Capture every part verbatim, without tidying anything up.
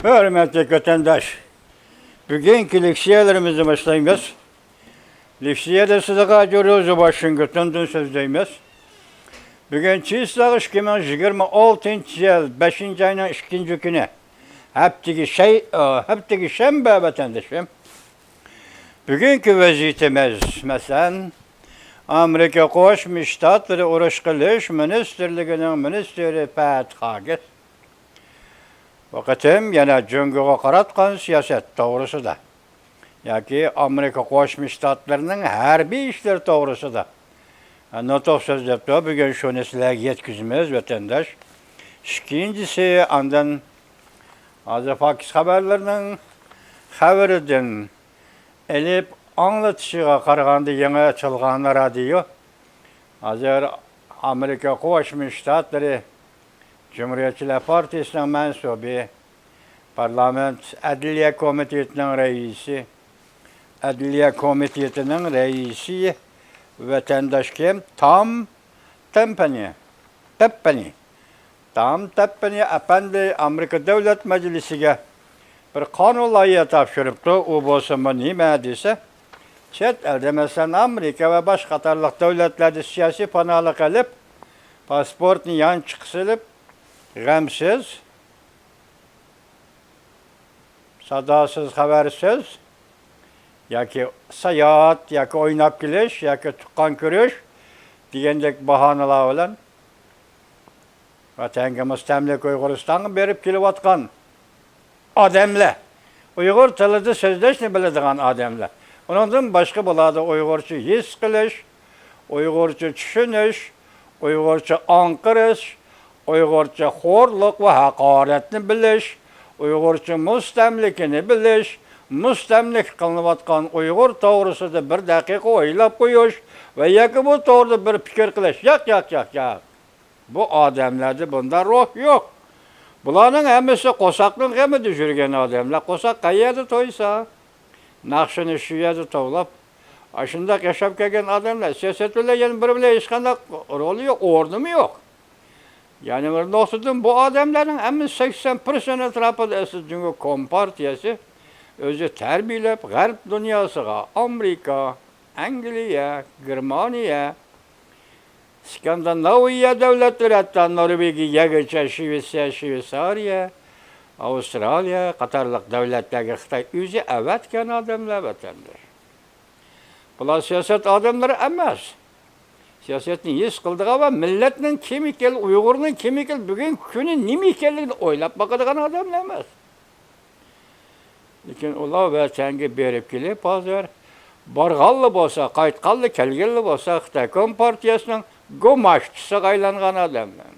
ھۆرمەتلىك ۋەتەنداش، بۈگۈنكى لېكسىيەلىرىمىزنى باشلايمىز. لېكسىيەدە سىزگە جۇرۇزى ۋاشىنگتوندىن سۆزلەيمىز. بۈگۈن چىسلاغ ئىككى مىڭ يىگىرمە ئالتىنچى يىل بەشىنچى ئاينىڭ ئىككىنچى كۈنى. ھەپتىگە شەي-، ئا، ھەپتىگە شەنبە، ۋەتەندىشىم. بۈگۈنكى ۋەزىيىتىمىز، مەسىلەن، ئامېرىكا قوشما شتاتلىرى ئۇرۇش قىلىش مىنىستىرلىكىنىڭ مىنىستىرى پەت خاگېس بۇ قېتىم يەنە جۇڭگوغا قاراتقان سىياسەت توغرىسىدا ياكى ئامېرىكا قوشما شتاتلىرىنىڭ ھەربىي ئىشلىرى توغرىسىدا نۇتۇق سۆزلەپتۇ. بۈگۈن شۇنى سىلەرگە يەتكۈزىمىز، ۋەتەنداش. ئىككىنچىسى، ئاندىن ھازىر پاكىس خەۋەرلىرىنىڭ خەۋىرىدىن ئېلىپ ئاڭلىتىشىغا قارىغاندا، يېڭى ئېچىلغان رادىيو ھازىر ئامېرىكا قوشما شتاتلىرى جۇمھۇرىيەتچىلەر پارتىيىسىنىڭ مەنسۇبى، پارلامېنت ئەدلىيە كومىتېتىنىڭ رەئىسى، ئەدلىيە كومىتېتىنىڭ رەئىسى ۋەتەنداش كىم؟ تام تەمپەنى، تەپپەنى. تام تەپپەنى ئەپەندى ئامېرىكا دۆلەت مەجلىسىگە بىر قانۇن لايىھە تاپشۇرۇپتۇ. ئۇ بولسىمۇ نېمە دېسە، چەت ئەلدە، مەسىلەن، ئامېرىكا ۋە باشقا قاتارلىق دۆلەتلەردە سىياسىي پاناھلىق ئېلىپ، پاسپورتنى يانچۇققا سېلىپ، غەمسىز، ساداسىز، خەۋەرسىز ياكى ساياھەت ياكى ئويناپ كېلىش ياكى تۇغقان كۆرۈش دېگەندەك باھانىلار بىلەن ۋەتەنگە، مۇستەملىكە ئۇيغۇرىستانغا بېرىپ كېلىۋاتقان ئادەملەر، ئۇيغۇر تىلىدا سۆزلەشنى بىلىدىغان ئادەملەر. ئۇنىڭدىن باشقا بۇلاردا ئۇيغۇرچە ھېس قىلىش، ئۇيغۇرچە چۈشىنىش، ئۇيغۇرچە ئاڭقىرىش، ئۇيغۇرچە خورلۇق ۋە ھاقارەتنى بىلىش، ئۇيغۇرچە مۇستەملىكىنى بىلىش، مۇستەملىكە قىلىنىۋاتقان ئۇيغۇر توغرىسىدا بىر دەقىقە ئويلاپ قويۇش ۋە ياكى بۇ توغرىدا بىر پىكىر قىلىش. ياق، ياق، ياق، ياق. بۇ ئادەملەردە بۇنداق روھ يوق. بۇلارنىڭ ھەممىسى قورساقنىڭ غېمىدە يۈرگەن ئادەملەر. قورساق قەيەردە تويسا، ناخشىنى شۇ يەردە توۋلاپ، ئاشۇنداق ياشاپ كەلگەن ئادەملەر. سىياسەت بىلەن يەنە بىرى بىلەن ھېچقانداق رولى يوق، ئورنىمۇ يوق. يەنە بىر نۇقتىدىن، بۇ ئادەملەرنىڭ ھەممىسى سەكسەن پىرسەنت ئەتراپىدا ئەسلى جۇڭگو كومپارتىيەسى ئۆزى تەربىيەلەپ، غەرب دۇنياسىغا، ئامېرىكا، ئەنگلىيە، گېرمانىيە، ئىسكاندىناۋىيە دۆلەتلىرى، ھەتتا نورۋېگىيەگىچە، شىۋېتسىيە، شىۋېتسارىيە، ئاۋسترالىيە قاتارلىق دۆلەتلەرگە خىتاي ئۆزى ئەۋەتكەن ئادەملەر، ۋەتەنداش. بۇلار سىياسەت ئادەملىرى ئەمەس. سىياسەتنى ھېس قىلىدىغان ۋە مىللەتنىڭ كىم ئىكەنلىكى، ئۇيغۇرنىڭ كىم ئىكەنلىكى، بۈگۈنكى كۈنى نېمە ئىكەنلىكىنى ئويلاپ باقىدىغان ئادەملەر ئەمەس. لېكىن ئۇلار ۋەتەنگە بېرىپ كېلىپ، ھازىر بارغانلا بولسا، قايتقانلا، كەلگەنلا بولسا، خىتاي كومپارتىيەسىنىڭ گۇماشتىسىغا ئايلانغان ئادەملەر.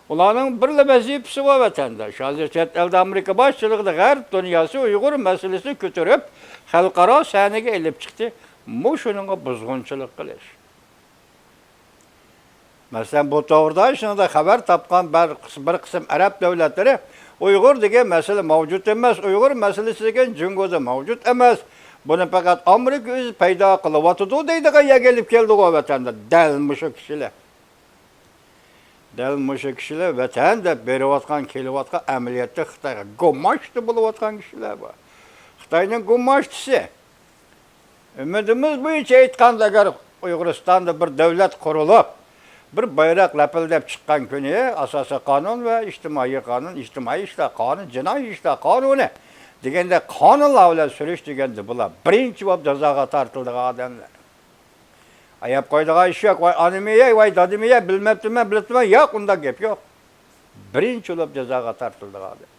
ئۇلارنىڭ بىرلا ۋەزىپىسى بار، ۋەتەنداش. ھازىر چەت ئەلدە ئامېرىكا باشچىلىقىدا غەرب دۇنياسى ئۇيغۇر مەسىلىسىنى كۆتۈرۈپ، خەلقئارا سەھنىگە ئېلىپ چىقتى. مۇشۇنىڭغا بۇزغۇنچىلىق قىلىش. مەسىلەن، بۇ توغرىدا شۇنىڭدا خەۋەر تاپقان بىر، بىر قىسىم ئەرەب دۆلەتلىرى ئۇيغۇر دېگەن مەسىلە مەۋجۇت ئەمەس، ئۇيغۇر مەسىلىسى دېگەن جۇڭگودا مەۋجۇت ئەمەس، بۇنى پەقەت ئامېرىكا ئۆزى پەيدا قىلىۋاتىدۇ دەيدىغان يەرگە ئېلىپ كەلدىغۇ ۋەتەندە. دەل مۇشۇ كىشىلەر. دەل مۇشۇ كىشىلەر ۋەتەن دەپ بېرىۋاتقان، كېلىۋاتقان، ئەمەلىيەتتە خىتايغا گۇماشتا بولۇۋاتقان كىشىلەر بار. خىتاينىڭ گۇماشتىسى. ئۈمىدىمىز بويىچە ئېيتقاندا، ئەگەر ئۇيغۇرىستاندا بىر دۆلەت قۇرۇلۇپ، بىر بايراق لەپىلدەپ چىققان كۈنى، ئاساسىي قانۇن ۋە ئىجتىمائىي قانۇن، ئىجتىمائىي ئىشلار قانۇنى، جىنايى ئىشلار قانۇنى دېگەندەك قانۇنلار بىلەن سۈرۈش دېگەندە، بۇلار بىرىنچى بولۇپ جازاغا تارتىلىدىغان ئادەملەر. ئاياپ قويىدىغان ئىش يوق. ۋاي ئانىمىيەي، ۋاي دادىمىيەي، بىلمەپتىمەن، بىلىپتىمەن، ياق، ئۇنداق گەپ يوق. بىرىنچى بولۇپ جازاغا تارتىلىدىغان ئادەم.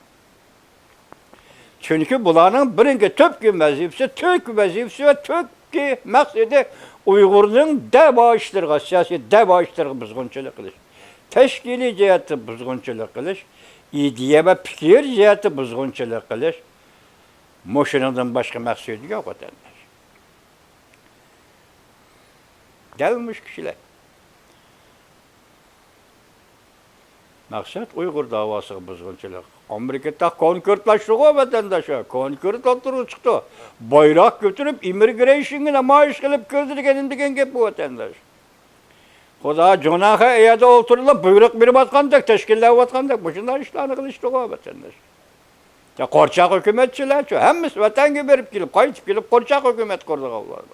چۈنكى بۇلارنىڭ بىرىنچى تۈپكى ۋەزىپىسى، تۈپ ۋەزىپىسى ۋە تۈپكى مەقسىتى ئۇيغۇرنىڭ دەۋا ئىشلىرىغا، سىياسىي دەۋا ئىشلىرىغا بۇزغۇنچىلىق قىلىش، تەشكىلىي جەھەتتە بۇزغۇنچىلىق قىلىش، ئىدىيە ۋە پىكىر جەھەتتە بۇزغۇنچىلىق قىلىش، مۇشۇنىڭدىن باشقا مەقسىتى يوق، ۋەتەنداش. دەل مۇشۇ كىشىلەر. مەقسەت ئۇيغۇر داۋاسىغا بۇزغۇنچىلىق. ئامېرىكا تاق كونكرېتلاشتىغۇ، ۋەتەنداشلار. كونكرېت ئوتتۇرىغا چىقتى. بايراق كۆتۈرۈپ، ئىممىگرېيشنغا نامايىش قىلىپ كىردى دېگەن، دېگەن گەپ بۇ، ۋەتەنداش. خۇدا جۇڭنەنخەن ئەيەردە ئولتۇرۇپلا بۇيرۇق بېرىۋاتقاندەك، تەشكىللەۋاتقاندەك مۇشۇنداق ئىشلارنى قىلىشتىغۇ، ۋەتەنداش. يا، قورچاق ھۆكۈمەتچىلەرچۇ؟ ھەممىسى ۋەتەنگە بېرىپ كېلىپ، قايتىپ كېلىپ، قورچاق ھۆكۈمەت قۇرىدىغانلار.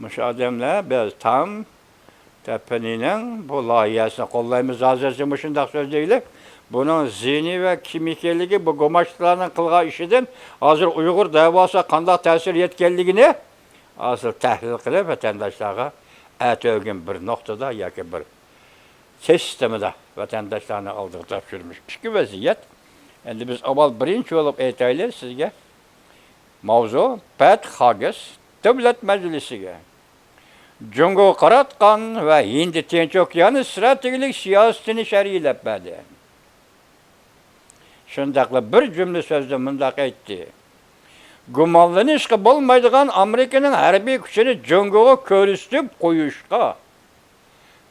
مۇشۇ ئادەملەر بىز تام تەپىنىنىڭ بۇ لايىھەسىنى قوللايمىز. ھازىرچە مۇشۇنداق سۆزلەيلى. بۇنىڭ زىيىنى ۋە كىم ئىكەنلىكى، بۇ گۇماشتىلارنىڭ قىلغان ئىشىدىن ھازىر ئۇيغۇر دەۋاسىغا قانداق تەسىر يەتكەنلىكىنى ھازىر تەھلىل قىلىپ، ۋەتەنداشلارغا ئەتىگۈن بىر نۇقتىدا ياكى بىر سىستېمىدا ۋەتەنداشلارنىڭ ئالدىغا تاپشۇرىمىز. ئىككى ۋەزىيەت. ئەمدى بىز ئاۋۋال بىرىنچى بولۇپ ئېيتايلى سىزگە. ماۋزۇ: پەت خاگىس دۆلەت مەجلىسىگە جۇڭگوغا قاراتقان ۋە ھىندى تىنچ ئوكيانى ئىستراتېگىيەلىك سىياسىتىنى شەرھلەپ بەردى. شۇنداقلا بىر جۈملە سۆزدە مۇنداق ئېيتتى: گۇمانلىنىشقا بولمايدىغان ئامېرىكىنىڭ ھەربىي كۈچىنى جۇڭگوغا كۆرسىتىپ قويۇشقا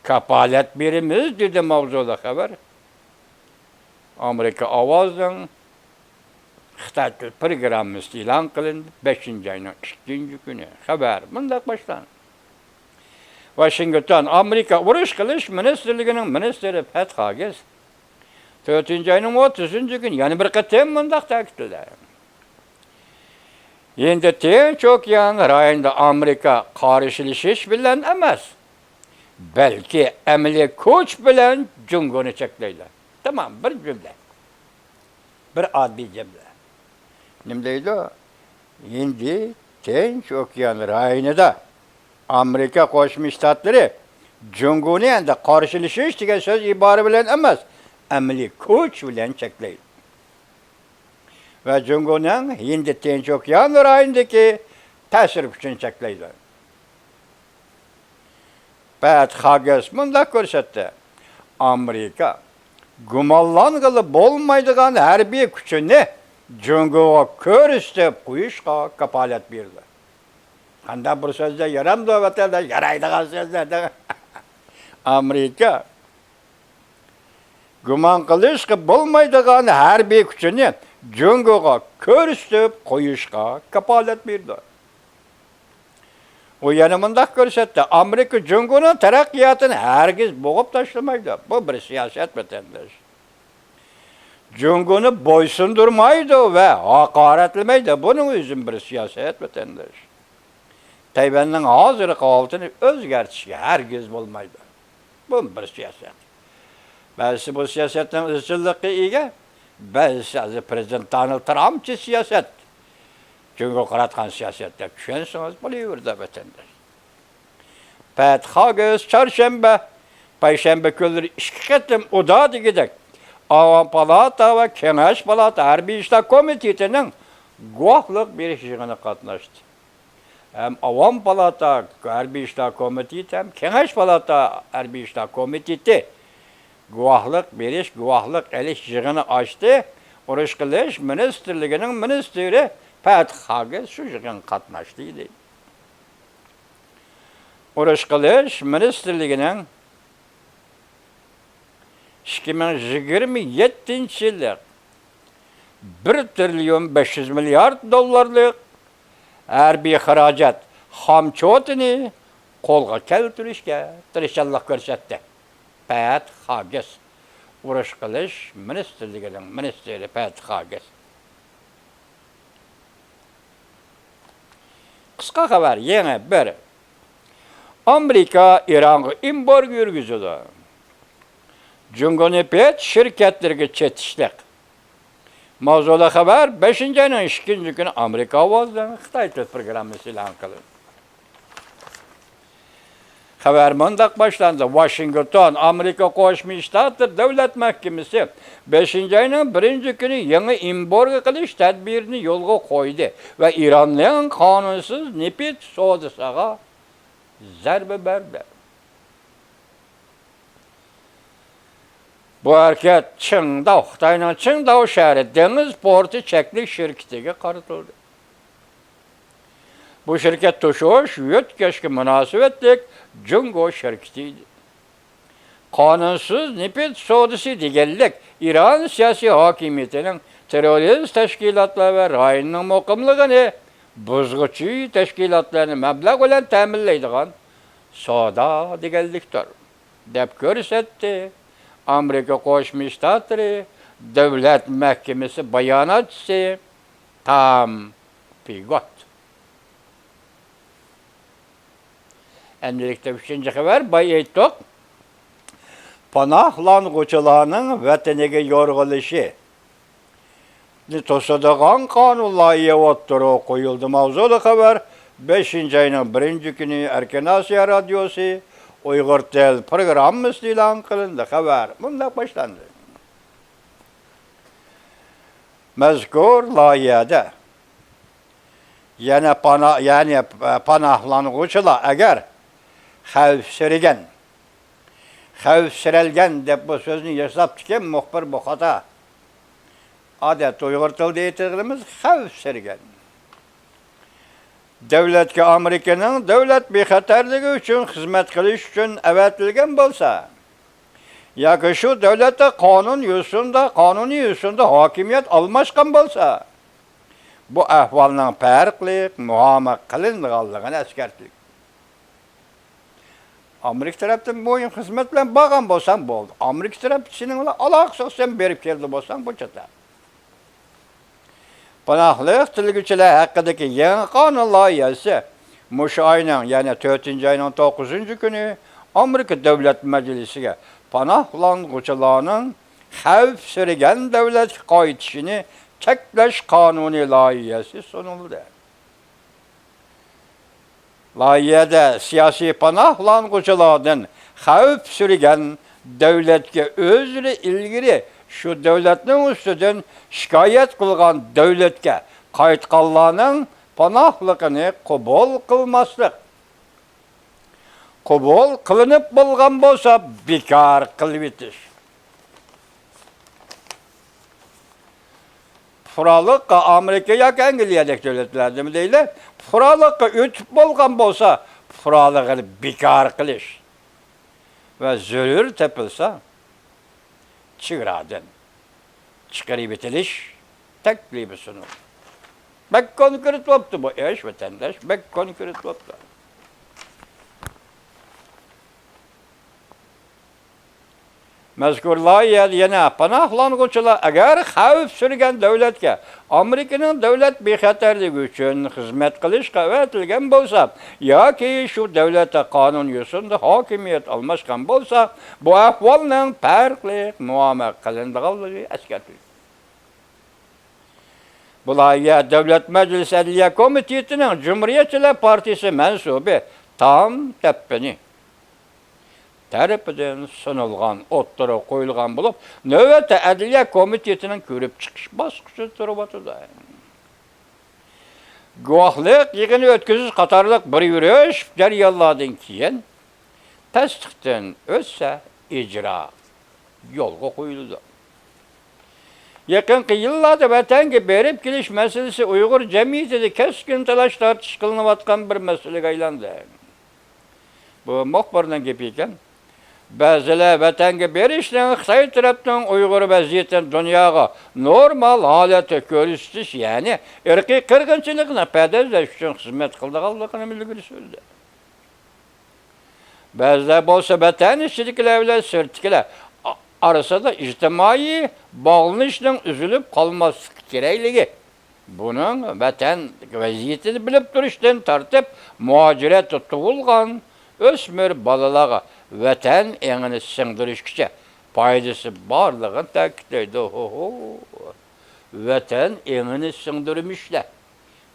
كاپالەت بېرىمىز، دېدى ماۋزۇلۇق خەۋەر. ئامېرىكا ئاۋازىنىڭ خىتاي تىل پروگراممىسى ئېلان قىلىندى. بەشىنچى ئاينىڭ ئىككىنچى كۈنى خەۋەر مۇنداق باشلاندى. ۋاشىنگتون، ئامېرىكا ئۇرۇش قىلىش مىنىستىرلىكىنىڭ مىنىستىرى پەت خاگىس تۆتىنچى ئاينىڭ ئوتتۇزىنچى كۈنى يەنە بىر قېتىم مۇنداق تەكىتلىدى: ھىندى تىنچ ئوكيان رايونىدا ئامېرىكا قارشىلىشىش بىلەن ئەمەس، بەلكى ئەمەلىي كۈچ بىلەن جۇڭگونى چەكلەيدۇ. تامام، بىر جۈملە. بىر ئاددىي جۈملە. نېمە دەيدۇ؟ ھىندى تىنچ ئوكيان رايونىدا ئامېرىكا قوشما شتاتلىرى جۇڭگونى ئەمدى قارشىلىشىش دېگەن سۆز ئىبارە بىلەن ئەمەس، ئەمەلىي كۈچ بىلەن چەكلەيدۇ. ۋە جۇڭگونىڭ ھىندى تىنچ ئوكيان رايونىدىكى تەسىر كۈچىنى چەكلەيدۇ. پەت خاگىس مۇنداق كۆرسەتتى: ئامېرىكا گۇمانلانغىلى بولمايدىغان ھەربىي كۈچىنى جۇڭگوغا كۆرسىتىپ قويۇشقا كاپالەت بېرىدۇ. قانداق بىر سۆزلەر يارامدۇ، ۋەتەنداش؟ يارايدىغان سۆزلەر دەڭ. ئامېرىكا گۇمان قىلىشقا بولمايدىغان ھەربىي كۈچىنى جۇڭگوغا كۆرسىتىپ قويۇشقا كاپالەت بېرىدۇ. ئۇ يەنە مۇنداق كۆرسەتتى: ئامېرىكا جۇڭگونىڭ تەرەققىياتىنى ھەرگىز بوغۇپ تاشلىمايدۇ. بۇ بىر سىياسەت، ۋەتەنداش. جۇڭگونى بويسۇندۇرمايدۇ ۋە ھاقارەتلىمەيدۇ. بۇنىڭ ئۆزىمۇ بىر سىياسەت، ۋەتەنداش. تەيۋەننىڭ ھازىرقى ھالىتىنى ئۆزگەرتىشكە ھەرگىز بولمايدۇ. بۇ بىر سىياسەت. بەزىسى بۇ سىياسەتنىڭ ئىزچىللىققا ئىگە، بەزىسى ھازىر پىرېزىدېنت دونالد ترامپچە سىياسەت، جۇڭگوغا قاراتقان سىياسەت دەپ چۈشەنسىڭىز بولۇۋېرىدۇ، ۋەتەنداش. پەت خاگىس چارشەنبە، پەيشەنبە كۈنلىرى ئىككى قېتىم ئۇدا دېگۈدەك ئاۋام پالاتا ۋە كېڭەش پالاتا ھەربىي ئىشلار كومىتېتىنىڭ گۇۋاھلىق بېرىش يىغىنىغا قاتناشتى. ھەم ئاۋام پالاتا ھەربىي ئىشلار كومىتېتى ھەم كېڭەش پالاتا ھەربىي ئىشلار كومىتېتى گۇۋاھلىق بېرىش، گۇۋاھلىق ئېلىش يىغىنى ئاچتى. ئۇرۇش قىلىش مىنىستىرلىكىنىڭ مىنىستىرى پەت خاگىس شۇ يىغىنغا قاتناشتى، دېدى. ئۇرۇش قىلىش مىنىستىرلىكىنىڭ ئىككى مىڭ يىگىرمە يەتتىنچى يىللىق بىر تىرىليون بەش يۈز مىليارد دوللارلىق ھەربىي خىراجەت خامچوتىنى قولغا كەلتۈرۈشكە تىرىشچانلىق كۆرسەتتى. پەت خاگىس، ئۇرۇش قىلىش مىنىستىرلىكىنىڭ مىنىستىرى پەت خاگىس. قىسقا خەۋەر يەنە بىر. ئامېرىكا ئىرانغا ئېمبارگو يۈرگۈزىدۇ. جۇڭگو نېفىت شىركەتلىرىگە چېتىشلىق. ماۋزۇلۇق خەۋەر بەشىنچى ئاينىڭ ئىككىنچى كۈنى ئامېرىكا ئاۋازىنىڭ خىتاي تىل پروگراممىسى ئېلان قىلىندى. خەۋەر مۇنداق باشلاندى: ۋاشىنگتون، ئامېرىكا قوشما شتاتلىرى دۆلەت مەھكىمىسى بەشىنچى ئاينىڭ بىرىنچى كۈنى يېڭى ئېمبارگو قىلىش تەدبىرىنى يولغا قويدى ۋە ئىراننىڭ قانۇنسىز نېفىت سودىسىغا زەربە بەردى. بۇ ھەرىكەت چىڭداۋ، خىتاينىڭ چىڭداۋ شەھىرى دېڭىز پورتى چەكلىك شىركىتىگە قارىتىلدى. بۇ شىركەت توشۇش يۆتكەشكە مۇناسىۋەتلىك جۇڭگو شىركىتى ئىدى. قانۇنسىز نېفىت سودىسى دېگەنلىك ئىران سىياسىي ھاكىمىيىتىنىڭ تېررورىست تەشكىلاتلار ۋە رايوننىڭ مۇقىملىقىنى بۇزغۇچى تەشكىلاتلارنى مەبلەغ بىلەن تەمىنلەيدىغان سودا دېگەنلىكتۇر، دەپ كۆرسەتتى ئامېرىكا قوشما شتاتلىرى دۆلەت مەھكىمىسى باياناتچىسى تام پىگوت. ئەمدىلىكتە ئۈچىنچى خەۋەر، بايا ئېيتتۇق. پاناھلانغۇچىلارنىڭ ۋەتىنىگە يورغىلىشىنى توسىدىغان قانۇن لايىھە ئوتتۇرىغا قويۇلدى. ماۋزۇلۇق خەۋەر، بەشىنچى ئاينىڭ بىرىنچى كۈنى ئەركىن ئاسىيا رادىيوسى ئۇيغۇر تىل پروگراممىسىدا ئېلان قىلىندى. خەۋەر مۇنداق باشلاندى. مەزكۇر لايىھەدە يەنە پانا-، يەنى پاناھلانغۇچىلار ئەگەر خەۋپسىرىگەن، خەۋپسىرەلگەن دەپ بۇ سۆزنى ياساپتىكەن مۇخبىر، بۇ خاتا. ئادەتتە ئۇيغۇر تىلىدا ئېيتىدىغىنىمىز خەۋپسىرىگەن. دۆلەتكە ئامېرىكىنىڭ دۆلەت بىخەتەرلىكى ئۈچۈن خىزمەت قىلىش ئۈچۈن ئەۋەتىلگەن بولسا، ياكى شۇ دۆلەتتە قانۇن يۈزىسىندە، قانۇنىي يۈزىسىندە ھاكىمىيەت ئالماشقان بولسا، بۇ ئەھۋالنىڭ پەرقلىق مۇئامىلە قىلىنىدىغانلىقىنى ئەسكەرتتى. ئامېرىكا تەرەپتىن مۇھىم خىزمەت بىلەن بارغان بولساڭ بولدى. ئامېرىكا تەرەپ سېنىڭ بىلەن ئالاقىسى يوق، سەن بېرىپ كەلدى بولساڭ بۇ چاتاق. پاناھلىق تىلىگۈچىلەر ھەققىدىكى يېڭى قانۇن لايىھەسى مۇشۇ ئاينىڭ، يەنى تۆتىنچى ئاينىڭ توققۇزىنچى كۈنى ئامېرىكا دۆلەت مەجلىسىگە پاناھلانغۇچىلارنىڭ خەۋپسىرىگەن دۆلەتكە قايتىشىنى چەكلەش قانۇنى لايىھەسى سۇنۇلدى. لايىھەدە سىياسىي پاناھلانغۇچىلاردىن خەۋپسىرىگەن دۆلەتكە ئۆزلىرى ئىلگىرى شۇ دۆلەتنىڭ ئۈستىدىن شىكايەت قىلغان دۆلەتكە قايتقانلارنىڭ پاناھلىقىنى قوبۇل قىلماسلىق، قوبۇل قىلىنىپ بولغان بولسا بىكار قىلىۋېتىش. پۇقرالىققا ئامېرىكا ياكى ئەنگلىيەدەك دۆلەتلەردىمۇ دەيلى، پۇقرالىققا ئۆتۈپ بولغان بولسا، پۇقرالىقىنى بىكار قىلىش ۋە زۆرۈر تېپىلسا، چېگرادىن چىقىرىۋېتىلىش تەكلىپى سۇنۇلدى. بەك كونكرېت بوپتۇ بۇ ئىش، ۋەتەنداش، بەك كونكرېت بوپتۇ. مەزكۇر لايىھەدە يەنە پاناھلانغۇچىلار ئەگەر خەۋپسىرىگەن دۆلەتكە ئامېرىكىنىڭ دۆلەت بىخەتەرلىكى ئۈچۈن خىزمەت قىلىشقا ئەۋەتىلگەن بولسا ياكى شۇ دۆلەتتە قانۇن يۈزىسىندە ھاكىمىيەت ئالماشقان بولسا، بۇ ئەھۋالنىڭ پەرقلىق مۇئامىلە قىلىنىدىغانلىقى ئەسكەرتىلگەن. بۇ لايىھە دۆلەت مەجلىسى ئەدلىيە كومىتېتىنىڭ جۇمھۇرىيەتچىلەر پارتىيىسى مەنسۇبى تام تەپپىنى تەرىپىدىن سۇنۇلغان، ئوتتۇرىغا قويۇلغان بولۇپ، نۆۋەتتە ئەدلىيە كومىتېتىنىڭ كۆرۈپ چىقىش باسقۇچىدا تۇرۇۋاتىدۇ. گۇۋاھلىق يىغىنى ئۆتكۈزۈش قاتارلىق بىر يۈرۈش جەريانلاردىن كېيىن، تەستىقتىن ئۆتسە، ئىجرا يولغا قويۇلىدۇ. يېقىنقى يىللاردا ۋەتەنگە بېرىپ كېلىش مەسىلىسى ئۇيغۇر جەمئىيىتىدە كەسكىن تالاش-تارتىش قىلىنىۋاتقان بىر مەسىلىگە ئايلاندى. بۇ مۇخبىرنىڭ گېپى ئىكەن. بەزىلەر ۋەتەنگە بېرىشنىڭ خىتاي تەرەپنىڭ ئۇيغۇر ۋەزىيىتىنى دۇنياغا نورمال ھالەتتە كۆرسىتىش، يەنى ئىرقىي قىرغىنچىلىقنى پەدەلەش ئۈچۈن خىزمەت قىلىدىغانلىقىنى ئىلگىرى سۈردى. بەزىلەر بولسا ۋەتەن ئىچىدىكىلەر بىلەن سىرتتىكىلەر ئا-، ئارىسىدا ئىجتىمائىي باغلىنىشنىڭ ئۈزۈلۈپ قالماسلىقى كېرەكلىكى، بۇنىڭ ۋەتەن ۋەزىيىتىنى بىلىپ تۇرۇشتىن تارتىپ، مۇھاجىرەتتە تۇغۇلغان ئۆسمۈر بالىلارغا ۋەتەن ئېڭىنى سىڭدۈرۈشكىچە پايدىسى بارلىقىنى تەكىتلەيدۇ. ھوھو! ۋەتەن ئېڭىنى سىڭدۈرمۈشلەر.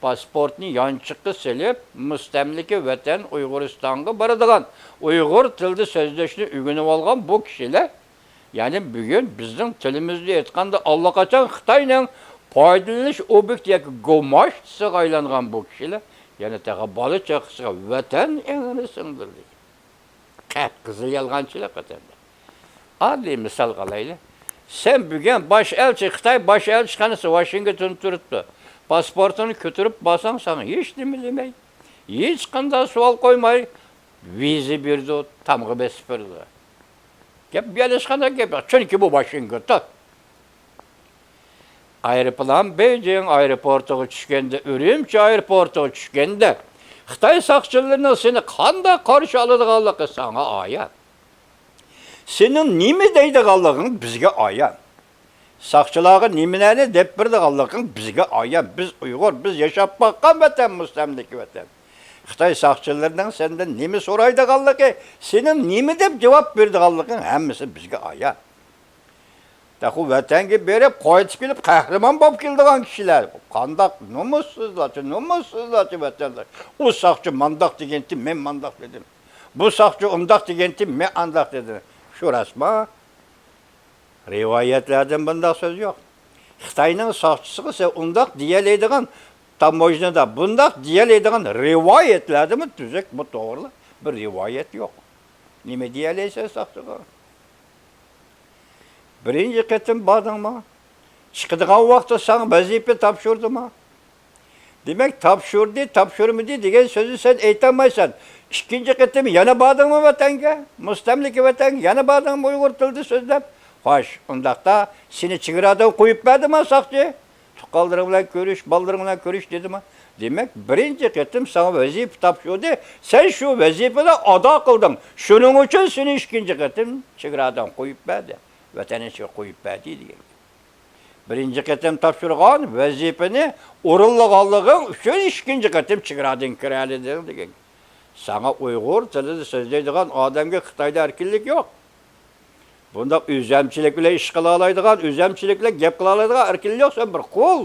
پاسپورتنى يانچۇققا سېلىپ، مۇستەملىكە ۋەتەن ئۇيغۇرىستانغا بارىدىغان، ئۇيغۇر تىلىدا سۆزلەشنى ئۆگىنىۋالغان بۇ كىشىلەر، يەنى بۈگۈن بىزنىڭ تىلىمىزدا ئېيتقاندا، ئاللىقاچان خىتاينىڭ پايدىلىنىش ئوبيېكتى ياكى گۇماشتىسىغا ئايلانغان بۇ كىشىلەر يەنە تېخى بالا-چاقىسىغا ۋەتەن ئېڭىنى سىڭدۈردى. قەپقىزىل يالغانچىلىق ۋەتەندە. ئاددىي مىسال قىلايلى. سەن بۈگۈن باش ئەلچى، خىتاي باش ئەلچىخانىسى ۋاشىنگتوندا تۇرۇپتۇ. پاسپورتىڭنى كۆتۈرۈپ بارساڭ، ساڭا ھېچنېمە دېمەي، ھېچقانداق سوئال قويماي، ۋىزا بېرىدۇ، تامغا بېسىپ بېرىدۇ. گەپ بۇ يەردە ھېچقانداق گەپ يوق. چۈنكى بۇ ۋاشىنگتون. ئايروپىلان بېيجىڭ ئايروپورتىغا چۈشكەندە، ئۈرۈمچى ئايروپورتىغا چۈشكەندە، خىتاي ساقچىلىرىنىڭ سېنى قانداق قارشى ئالىدىغانلىقى ساڭا ئايان. سېنىڭ نېمە دەيدىغانلىقىڭ بىزگە ئايان. ساقچىلارغا نېمىلەرنى دەپ بېرىدىغانلىقىڭ بىزگە ئايان. بىز ئۇيغۇر، بىز ياشاپ باققان ۋەتەن، مۇستەملىكە ۋەتەن. خىتاي ساقچىلىرىنىڭ سەندىن نېمە سورايدىغانلىقى، سېنىڭ نېمە دەپ جاۋاب بېرىدىغانلىقىڭ ھەممىسى بىزگە ئايان. تېخى ۋەتەنگە بېرىپ، قايتىپ كېلىپ، قەھرىمان بولۇپ كېلىدىغان كىشىلەر. قانداق نومۇسسىزلارچە، نومۇسسىزلارچە ۋەتەنداش. ئۇ ساقچى مانداق دېگەنتى، مەن مانداق دېدىم. بۇ ساقچى ئۇنداق دېگەنتى، مەن ئانداق دېدىم. شۇ راستمۇ؟ رىۋايەتلەردىن بۇنداق سۆز يوق. خىتاينىڭ ساقچىسىغا سەن ئۇنداق دېيەلەيدىغان، تاموژنىدا بۇنداق دېيەلەيدىغان رىۋايەتلەردىمۇ تۈزۈك، بۇ توغرىلىق بىر رىۋايەت يوق. نېمە دېيەلەيسەن ساقچىغا؟ بىرىنچى قېتىم باردىڭمۇ؟ چىقىدىغان ۋاقىتتا ساڭا ۋەزىپە تاپشۇردىمۇ؟ دېمەك، تاپشۇردى، تاپشۇرمىدى دېگەن سۆزنى سەن ئېيتالمايسەن. ئىككىنچى قېتىم يەنە باردىڭمۇ ۋەتەنگە؟ مۇستەملىكە ۋەتەنگە يەنە باردىڭمۇ ئۇيغۇر تىلىدا سۆزلەپ؟ خوش، ئۇنداقتا سېنى چېگرادىن قويۇپ بەردىمۇ ساقچى؟ تۇغقانلىرىڭ بىلەن كۆرۈش، بالىلىرىڭ بىلەن كۆرۈش دېدىمۇ؟ دېمەك، بىرىنچى قېتىم ساڭا ۋەزىپە تاپشۇردى، سەن شۇ ۋەزىپىنى ئادا قىلدىڭ. شۇنىڭ ئۈچۈن سېنى ئىككىنچى قېتىم چېگرادىن قويۇپ بەردى، ۋەتەن ئىچىگە قويۇپ بەردى دېگەن. بىرىنچى قېتىم تاپشۇرغان ۋەزىپىنى ئورۇنلىغانلىقىڭ ئۈچۈن ئىككىنچى قېتىم چېگرادىن كىرەلىدىڭ دېگەن. ساڭا ئۇيغۇر تىلىدا سۆزلەيدىغان ئادەمگە خىتايدا ئەركىنلىك يوق. بۇنداق ئۆزەمچىلىك بىلەن ئىش قىلالايدىغان، ئۆزەمچىلىك بىلەن گەپ قىلالايدىغان ئەركىنلىك يوق، سەن بىر قۇل.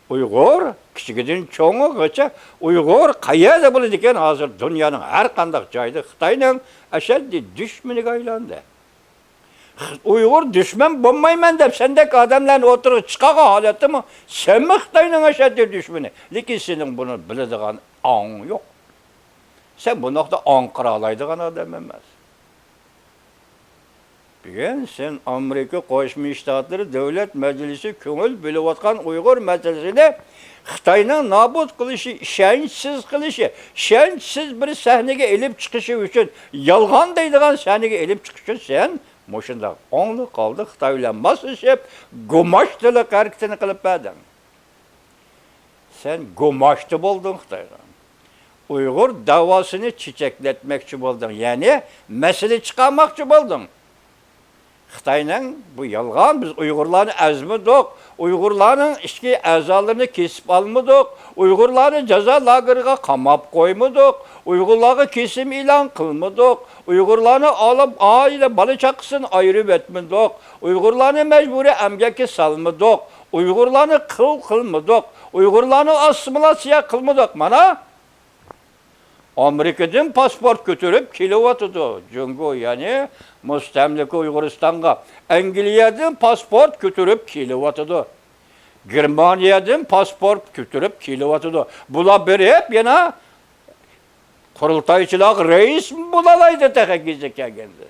ئۇيغۇر، كىچىكىدىن چوڭىغىچە ئۇيغۇر قەيەردە بولىدىكەن ھازىر دۇنيانىڭ ھەر قانداق جايىدا، خىتاينىڭ ئەشەددىي دۈشمىنىگە ئايلاندى. ئۇيغۇر دۈشمەن بولمايمەن دەپ سەندەك ئادەملەرنى ئوتتۇرىغا چىقارغان ھالەتتىمۇ، سەنمۇ خىتاينىڭ ئەشەددىي دۈشمىنى. لېكىن سېنىڭ بۇنى بىلىدىغان ئاڭ يوق. سەن بۇنداقتا ئاڭقىرالايدىغان ئادەم ئەمەس. بۈگۈن سەن ئامېرىكا قوشما شتاتلىرى دۆلەت مەجلىسى كۆڭۈل بۆلۈۋاتقان ئۇيغۇر مەسىلىسىنى خىتاينىڭ نابۇت قىلىشى، ئىشەنچسىز قىلىشى، ئىشەنچسىز بىر سەھنىگە ئېلىپ چىقىشى ئۈچۈن، يالغان دەيدىغان سەھنىگە ئېلىپ چىقىش ئۈچۈن سەن مۇشۇنداق ئوڭدا قالدى خىتاي بىلەن ماسلىشىپ، گۇماشتىلىق ھەرىكىتىنى قىلىپ بەردىڭ. سەن گۇماشتى بولدۇڭ خىتايغا. ئۇيغۇر دەۋاسىنى چېچەكلەتمەكچى بولدۇڭ، يەنى مەسىلە چىقارماقچى بولدۇڭ. خىتاينىڭ بۇ يالغان، بىز ئۇيغۇرلارنى ئەزمىدۇق، ئۇيغۇرلارنىڭ ئىچكى ئەزالىرىنى كېسىپ ئالمىدۇق، ئۇيغۇرلارنى جازا لاگېرىغا قاماپ قويمىدۇق، ئۇيغۇرلارغا كېسىم ئېلان قىلمىدۇق، ئۇيغۇرلارنى ئالىپ ئائىلە بالا چاقىسىدىن ئايرىۋەتمىدۇق، ئۇيغۇرلارنى مەجبۇرىي ئەمگەككە سالمىدۇق، ئۇيغۇرلارنى قۇل قىلمىدۇق، ئۇيغۇرلارنى ئاسسىمىلياتسىيە قىلمىدۇق. مانا، ئامېرىكىدىن پاسپورت كۆتۈرۈپ كېلىۋاتىدۇ جۇڭگو، يەنى مۇستەملىكە ئۇيغۇرىستانغا. ئەنگلىيەدىن پاسپورت كۆتۈرۈپ كېلىۋاتىدۇ. گېرمانىيەدىن پاسپورت كۆتۈرۈپ كېلىۋاتىدۇ. بۇلار بېرىپ يەنە قۇرۇلتايچىلارغا رەئىسمۇ بولالايدۇ تېخى كېچە كەلگەندە.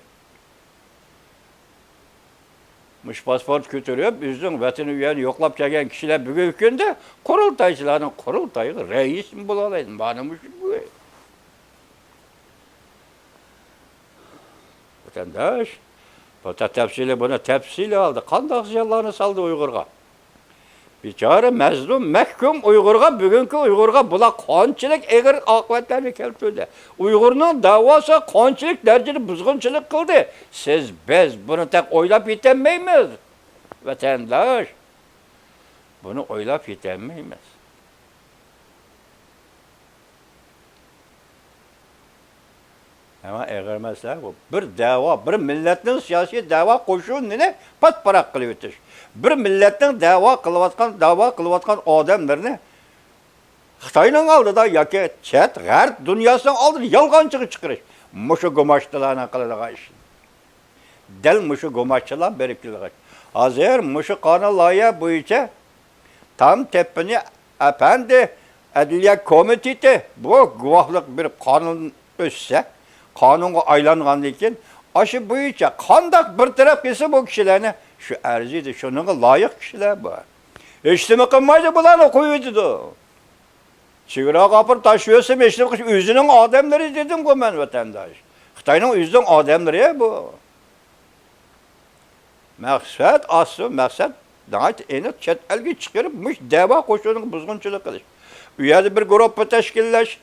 مۇشۇ پاسپورت كۆتۈرۈپ، ئۆزىنىڭ ۋەتىنى، ئۆيىنى يوقلاپ كەلگەن كىشىلەر بۈگۈنكى كۈندە قۇرۇلتايچىلارنىڭ قۇرۇلتايىغا رەئىسمۇ بولالايدۇ. مانا مۇشۇ بۇ. ۋەتەنداش، بۇ تەپسىلىي، بۇنى تەپسىلىي ھالدا قانداق زىيانلارنى سالدى ئۇيغۇرغا؟ بىچارە مەزلۇم، مەھكۇم ئۇيغۇرغا، بۈگۈنكى ئۇيغۇرغا بۇلار قانچىلىك ئېغىر ئاقىۋەتلەرنى كەلتۈردى؟ ئۇيغۇرنىڭ دەۋاسىغا قانچىلىك دەرىجىدە بۇزغۇنچىلىق قىلدى؟ سىز، بىز بۇنى تېخى ئويلاپ يېتەلمەيمىز، ۋەتەنداش. بۇنى ئويلاپ يېتەلمەيمىز. ئەمما ئېغىر مەسىلە بۇ. بىر دەۋا، بىر مىللەتنىڭ سىياسىي دەۋا قوشۇنىنى پات-پاراق قىلىۋېتىش. بىر مىللەتنىڭ دەۋا قىلىۋاتقان، دەۋا قىلىۋاتقان ئادەملىرىنى خىتاينىڭ ئالدىدا ياكى چەت غەرب دۇنياسىنىڭ ئالدىدا يالغانچىغا چىقىرىش. مۇشۇ گۇماشتىلارنىڭ قىلىدىغان ئىشى. دەل مۇشۇ گۇماشتىلار بېرىپ كېلىدىغان. ھازىر مۇشۇ قانۇن لايىھە بويىچە تام تەپپىنى ئەپەندى ئەدلىيە كومىتېتى بۇ گۇۋاھلىق بېرىپ قانۇن ئۆتسە، قانۇنغا ئايلانغاندىن كېيىن، ئاشۇ بويىچە قانداق بىر تەرەپ قىلسا بۇ كىشىلەرنى، شۇ ئەرزىيدۇ، شۇنىڭغا لايىق كىشىلەر بۇ. ھېچنېمە قىلمايدۇ، بۇلارنى قويۇۋېتىدۇ. چېگراغا ئاپىرىپ تاشلىۋەتسىمۇ ھېچنېمە قىلىش، ئۆزىنىڭ ئادەملىرى دېدىمغۇ مەن، ۋەتەنداش. خىتاينىڭ ئۆزىنىڭ ئادەملىرى بۇ. مەقسەت ئاسسى، مەقسەت ناھايىتى ئېنىق، چەت ئەلگە چىقىرىپ، مۇشۇ دەۋا قوشۇنىغا بۇزغۇنچىلىق قىلىش. ئۇ يەردە بىر گۇرۇپپا تەشكىللەش،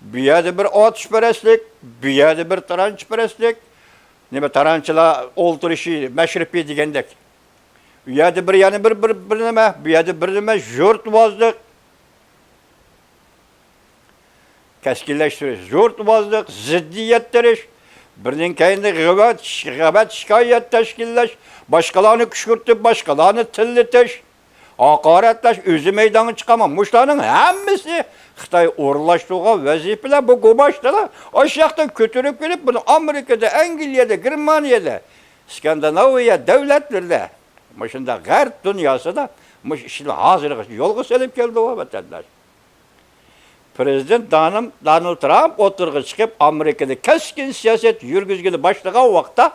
بۇ يەردە بىر ئاتۇشپەرەسلىك، بۇ يەردە بىر تارانچىپەرەسلىك، نېمە، تارانچىلار ئولتۇرۇشى، مەشرىپى دېگەندەك. ئۇ يەردە بىر، يەنە بىر، بىر، بىر نېمە، بۇ يەردە بىر نېمە، يۇرتۋازلىق، كەسكىنلەشتۈرۈش، يۇرتۋازلىق، زىددىيەتلەندۈرۈش، بىرىنىڭ كەينىدىن غىبەت، غىبەت شىكايەت تەشكىللەش، باشقىلارنى كۈشكۈرتۈپ، باشقىلارنى تىللىتىش، ھاقارەتلەش، ئۆزى مەيدانغا چىقارماق، مۇشۇلارنىڭ ھەممىسى خىتاي ئورۇنلاشتۇرغان ۋەزىپىلەر، بۇ گۇماشتىلار ئاشۇ ياقتىن كۆتۈرۈپ كېلىپ، بۇنى ئامېرىكىدا، ئەنگلىيەدە، گېرمانىيەدە، ئىسكاندىناۋىيە دۆلەتلىرىدە، مۇشۇنداق غەرب دۇنياسىدا مۇشۇ ئىشنى ھازىرغىچە يولغا سېلىپ كەلدى ۋە ۋەتەنداش. پىرېزىدېنت دانىم-، دونالد ترامپ ئوتتۇرىغا چىقىپ، ئامېرىكىدا كەسكىن سىياسەت يۈرگۈزگىلى باشلىغان ۋاقىتتا،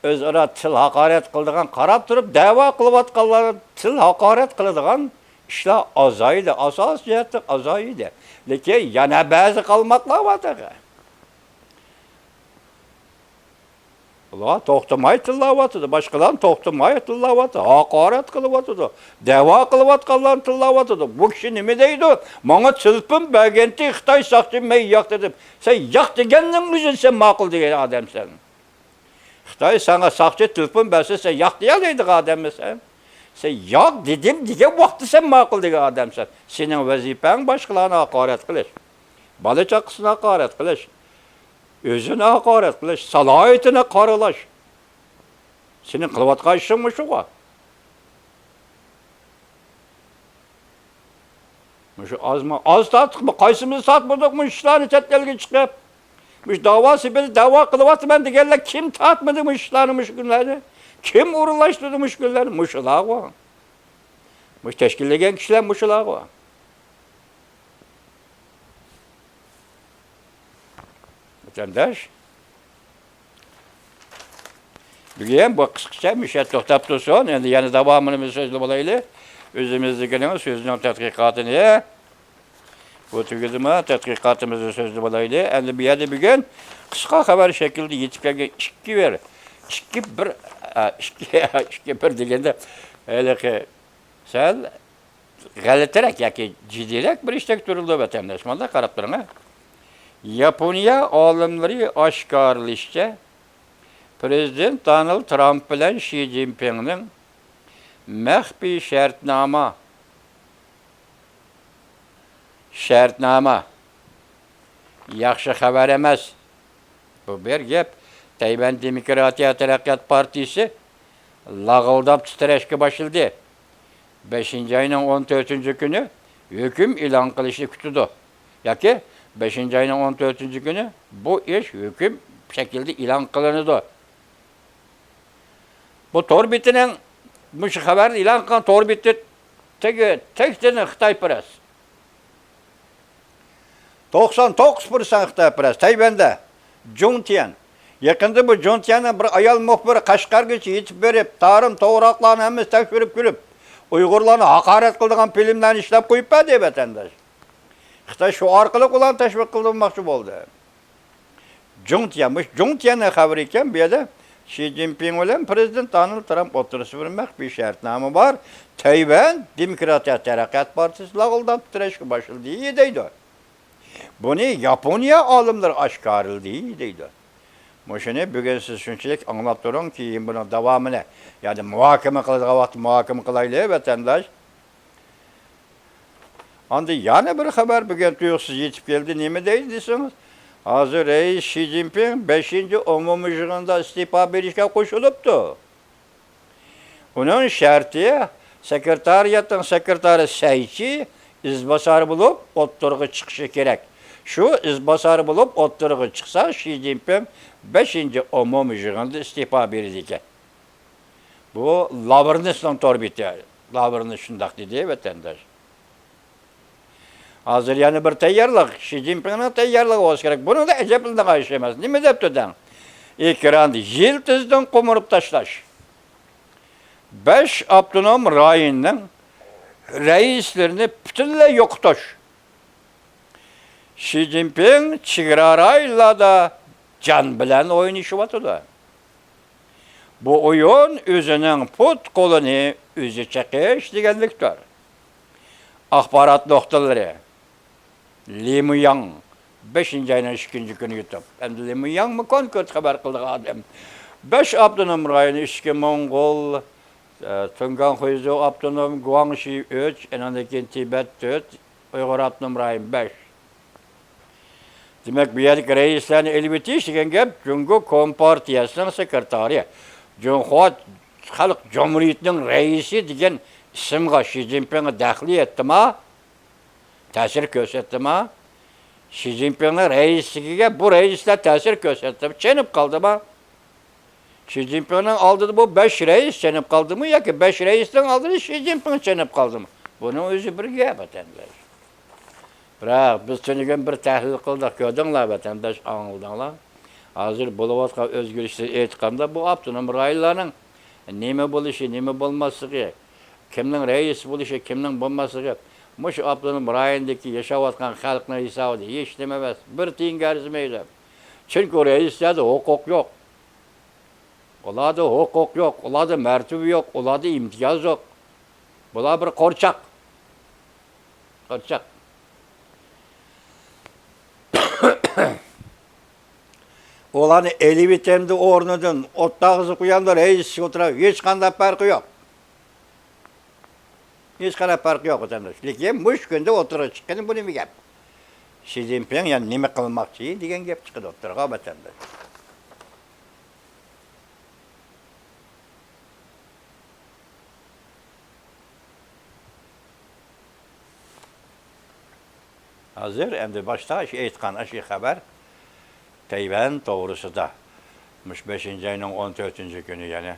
ئۆزئارا تىل ھاقارەت قىلىدىغان، قاراپ تۇرۇپ دەۋا قىلىۋاتقانلار، تىل ھاقارەت قىلىدىغان ئىشلار ئازايدى، ئاساسىي جەھەتتىن ئازايدى. لېكىن يەنە بەزى قالماقلار بار تېخى. ئۇلار توختىماي تىللاۋاتىدۇ، باشقىلارنى توختىماي تىللاۋاتىدۇ، ھاقارەت قىلىۋاتىدۇ، دەۋا قىلىۋاتقانلارنى تىللاۋاتىدۇ. بۇ كىشى نېمە دەيدۇ؟ ماڭا تېلېفون بەرگەنتى خىتاي ساقچى، مەن ياق دېدىم. سەن ياق دېگەننىڭ ئۆزىنى سەن ماقۇل دېگەن ئادەمسەن. خىتاي ساڭا ساقچى تېلېفون بەرسە، سەن ياق دېيەلەيدىغان ئادەممىسەن؟ سەن ياق دېدىم دېگەن ۋاقىتتا سەن ماقۇل دېگەن ئادەمسەن. سېنىڭ ۋەزىپەڭ باشقىلارنى ھاقارەت قىلىش، بالا چاقىسىنى ھاقارەت قىلىش، ئۆزىنى ھاقارەت قىلىش، سالاھىيىتىنى قارىلاش. سېنىڭ قىلىۋاتقان ئىشىڭ مۇشۇغۇ. مۇشۇ ئازمۇ، ئاز تارتتۇقمۇ؟ قايسىمىز تارتمىدۇق مۇشۇ ئىشلارنى چەت ئەلگە چىقىپ؟ مۇشۇ داۋا سېپىدە داۋا قىلىۋاتىمەن دېگەنلەر كىم تارتمىدى مۇشۇ ئىشلارنى مۇشۇ كۈنلەردە؟ كىم ئورۇنلاشتۇردى مۇشۇ كۈنلەرنى؟ مۇشۇلارغۇ. مۇشۇ تەشكىللىگەن كىشىلەر مۇشۇلارغۇ. ۋەتەنداش، بۈگۈن بۇ قىسقىچە مۇشۇ يەردە توختاپ تۇرسۇن. ئەمدى يەنە داۋامىنى بىز سۆزلىۋالايلى. ئۆزىمىزنىڭكىنى، سۆزنىڭ تەتقىقاتىنى. بۇ تۈگىدىمۇ؟ تەتقىقاتىمىزنى سۆزلىۋالايلى. ئەمدى بۇ يەردە بۈگۈن قىسقا خەۋەر شەكلىدە يېتىپ كەلگەن ئىككى بىر، ئىككى بىر، ئا، ئىككى، ئىككى بىر دېگەندە ھېلىقى سەل غەلىتىرەك ياكى جىددىيرەك بىر ئىشتەك تۇرۇلىدۇ، ۋەتەنداش. مانا قاراپ تۇرۇڭ، ھە. ياپونىيە ئالىملىرى ئاشكارىلىشىچە، پىرېزىدېنت دونالد ترامپ بىلەن شى جىنپىڭنىڭ مەخپىي شەرتنامە، شەرتنامە، ياخشى خەۋەر ئەمەس. بۇ بىر گەپ. تەيۋەن دېموكراتىيە تەرەققىيات پارتىيىسى لاغىلداپ تىترەشكە باشلىدى. بەشىنچى ئاينىڭ ئون تۆتىنچى كۈنى ھۆكۈم ئېلان قىلىشنى كۈتىدۇ. ياكى بەشىنچى ئاينىڭ ئون تۆتىنچى كۈنى بۇ ئىش ھۆكۈم شەكلىدە ئېلان قىلىنىدۇ. بۇ تور بېتىنىڭ، مۇشۇ خەۋەرنى ئېلان قىلغان تور بېتى تېگى، تەكتىنى خىتايپەرەس. توقسان توققۇز پىرسەنت خىتايپەرەس. تەيۋەندە جۇڭ تيەن. يېقىندا بۇ جۇڭ تيەننىڭ بىر ئايال مۇخبىرى قەشقەرگىچە يېتىپ بېرىپ، تارىم، توغراقلارنى ھەممىسى تەكشۈرۈپ كۆرۈپ، ئۇيغۇرلارنى ھاقارەت قىلىدىغان فىلىملارنى ئىشلەپ قويۇپ بەردى، ۋەتەنداش. خىتاي شۇ ئارقىلىق ئۇلارنى تەشۋىق قىلدۇرماقچى بولدى. جۇڭ تيەن، مۇشۇ جۇڭ تيەننىڭ خەۋىرى ئىكەن، بۇ يەردە شى جىنپىڭ بىلەن پىرېزىدېنت دونالد ترامپ ئوتتۇرىسىدا بىر مەخپىي شەرتنامە بار. تەيۋەن دېموكراتىيە تەرەققىيات پارتىيىسى لاغىلداپ تىترەشكە باشلىدى، دەيدۇ. بۇنى ياپونىيە ئالىملىرى ئاشكارىلىدى، دەيدۇ. مۇشۇنى بۈگۈن سىز شۇنچىلىك ئاڭلاپ تۇرۇڭ، كېيىن بۇنىڭ داۋامىنى، يەنى مۇھاكىمە قىلىدىغان ۋاقىتتا مۇھاكىمە قىلايلى، ۋەتەنداش. ئاندىن يەنە بىر خەۋەر بۈگۈن تۇيۇقسىز يېتىپ كەلدى. نېمە دەيدۇ دېسىڭىز، ھازىر رەئىس شى جىنپىڭ بەشىنچى ئومۇمىي يىغىندا ئىستېپا بېرىشكە قوشۇلۇپتۇ. ئۇنىڭ شەرتى، سېكرېتارىياتنىڭ سېكرېتارى سەيچى ئىزباسار بولۇپ ئوتتۇرىغا چىقىشى كېرەك. شۇ ئىزباسار بولۇپ ئوتتۇرىغا چىقسا، شى جىنپىڭ بەشىنچى ئومۇمىي يىغىندا ئىستېپا بېرىدىكەن. بۇ لاۋرېنسنىڭ تور بېتى. لاۋرېنس شۇنداق دېدى، ۋەتەنداش. ھازىر يەنە بىر تەييارلىق، شى جىنپىڭنىڭ تەييارلىقى بولسا كېرەك. بۇنىڭدا ئەجەبلىنىدىغان ئىش ئەمەس. نېمە دەپتۇ دەڭ؟ ئېكراندا يىلتىزدىن قومۇرۇپ تاشلاش. بەش ئاپتونوم رايوننىڭ رەئىسلىرىنى پۈتۈنلەي يوقىتىش. شى جىنپىڭ چېگرا رايونلاردا جان بىلەن ئوينىشىۋاتىدۇ. بۇ ئويۇن ئۆزىنىڭ پۇت-قولىنى ئۆزى چېقىش دېگەنلىكتۇر. ئاخبارات نۇقتىلىرى. لى مۇياڭ، بەشىنچى ئاينىڭ ئىككىنچى كۈنى يۇتۇپ. ئەمدى لى مۇياڭمۇ كونكرېت خەۋەر قىلىدىغان ئادەم. بەش ئاپتونوم رايون، ئىچكى موڭغۇل، تۇڭگان خۇيزۇ ئاپتونوم، گۇاڭشى ئۈچ، ئېنىڭدىن كېيىن تىبەت تۆت، ئۇيغۇر ئاپتونوم رايون بەش. دېمەك، بۇ يەردىكى رەئىسلەرنى ئېلىۋېتىش دېگەن گەپ جۇڭگو كومپارتىيەسىنىڭ سېكرېتارى، جۇڭخۇا خەلق جۇمھۇرىيىتىنىڭ رەئىسى دېگەن ئىسىمغا شى جىنپىڭغا دەخلى يەتتىما؟ تەسىر كۆرسەتتىما؟ شى جىنپىڭنىڭ رەئىسلىكىگە بۇ رەئىسلەر تەسىر كۆرسەتتىمۇ؟ چېنىپ قالدىما؟ شى جىنپىڭنىڭ ئالدىدا بۇ بەش رەئىس چېنىپ قالدىمۇ ياكى بەش رەئىسنىڭ ئالدىدا شى جىنپىڭ چېنىپ قالدىمۇ؟ بۇنىڭ ئۆزى بىر گەپ، ۋەتەنداش. بىراق، بىز تۈنۈگۈن بىر تەھلىل قىلدۇق، كۆردۈڭلار، ۋەتەنداش، ئاڭلىدىڭلار. ھازىر بولۇۋاتقان ئۆزگىرىشنى ئېيتقاندا، بۇ ئاپتونوم رايونلارنىڭ نېمە بولۇشى، نېمە بولماسلىقى، كىمنىڭ رەئىس بولۇشى، كىمنىڭ بولماسلىقى، مۇشۇ ئاپتونوم رايوندىكى ياشاۋاتقان خەلقنىڭ ھېسابىدا ھېچ نېمە ئەمەس، بىر تىيىنغا ئەرزىمەيدۇ. چۈنكى رەئىسلەردە ھوقۇق يوق. ئۇلاردا ھوقۇق يوق، ئۇلاردا مەرتىۋە يوق، ئۇلاردا ئىمتىياز يوق. بۇلار بىر قورچاق. قورچاق. ئۇلارنى ئېلىۋېتەمدۇ ئورنىدىن، ئوتتاغىزى قويامدۇ رەئىسلىككە ئولتۇرار، ھېچقانداق پەرقى يوق. ھېچقانداق پەرقى يوق، ۋەتەنداش. لېكىن مۇشۇ كۈندە ئوتتۇرىغا چىققىنى بۇ نېمە گەپ؟ شى جىنپىڭ يەنە نېمە قىلماقچى دېگەن گەپ چىقىدۇ ئوتتۇرىغا، ۋەتەنداش. ھازىر ئەمدى باشتا ئاشۇ ئېيتقان ئاشۇ خەۋەر تەيۋەن توغرىسىدا. مۇشۇ بەشىنچى ئاينىڭ ئون تۆتىنچى كۈنى يەنە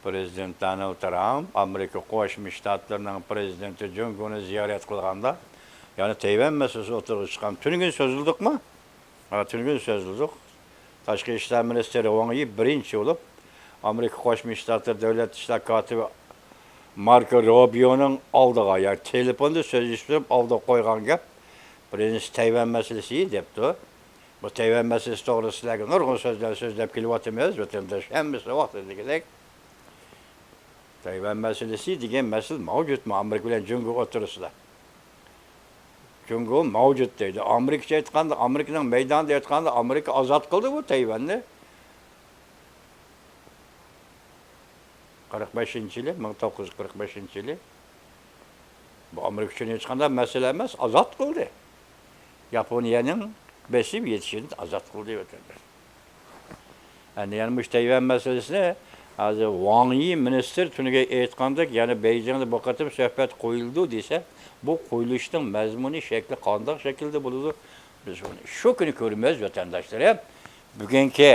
پرېزىدېنت دونالد ترامپ ئامېرىكا قوشما شتاتلىرىنىڭ پرېزىدېنتى جۇڭگونى زىيارەت قىلغاندا، يەنە تەيۋەن مەسىلىسى ئوتتۇرىغا چىققان. تۈنۈگۈن سۆزلىدۇقمۇ؟ ھە، تۈنۈگۈن سۆزلىدۇق. تاشقى ئىشلار مىنىستىرى ۋاڭ يى بىرىنچى بولۇپ ئامېرىكا قوشما شتاتلىرى دۆلەت ئىشلار كاتىپى ماركو روبىيونىڭ ئالدىغا، يەنى تېلېفوندا سۆزلىشىپ تۇرۇپ ئالدىغا قويغان گەپ، بىرىنچىسى تەيۋەن مەسىلىسى دەپتۇ. بۇ تەيۋەن مەسىلىسى توغرىسىدا سىلەرگە نۇرغۇن سۆزلەر سۆزلەپ كېلىۋاتىمىز، ۋەتەنداش، ھەممىسى ۋاقتىدىكىدەك. تەيۋەن مەسىلىسى دېگەن مەسىلە مەۋجۇتمۇ ئامېرىكا بىلەن جۇڭگو ئوتتۇرىسىدا؟ جۇڭگو مەۋجۇت دەيدۇ. ئامېرىكىچە ئېيتقاندا، ئامېرىكىنىڭ مەيدانىدا ئېيتقاندا، ئامېرىكا ئازاد قىلدى بۇ تەيۋەننى. قىرىق بەشىنچى يىلى، مىڭ توققۇز يۈز قىرىق بەشىنچى يىلى. بۇ ئامېرىكا ئۈچۈن ھېچقانداق مەسىلە ئەمەس، ئازاد قىلدى. ياپونىيەنىڭ بېسىپ يېتىشىدىن ئازاد قىلدى ۋەتەنداش. ئەمدى يەنە مۇشۇ تەيۋەن مەسىلىسىنى ھازىر ۋاڭ يى مىنىستىر تۈنۈگۈن ئېيتقاندەك، يەنە بېيجىڭدا بۇ قېتىم سۆھبەت قويۇلىدۇ دېسە، بۇ قويۇلۇشنىڭ مەزمۇنى، شەكلى قانداق شەكىلدە بولىدۇ، بىز بۇنى شۇ كۈنى كۆرىمىز، ۋەتەنداشلىرىم. بۈگۈنكى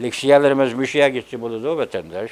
لېكسىيەلىرىمىز مۇشۇ يەرگىچە بولىدۇ، ۋەتەنداش.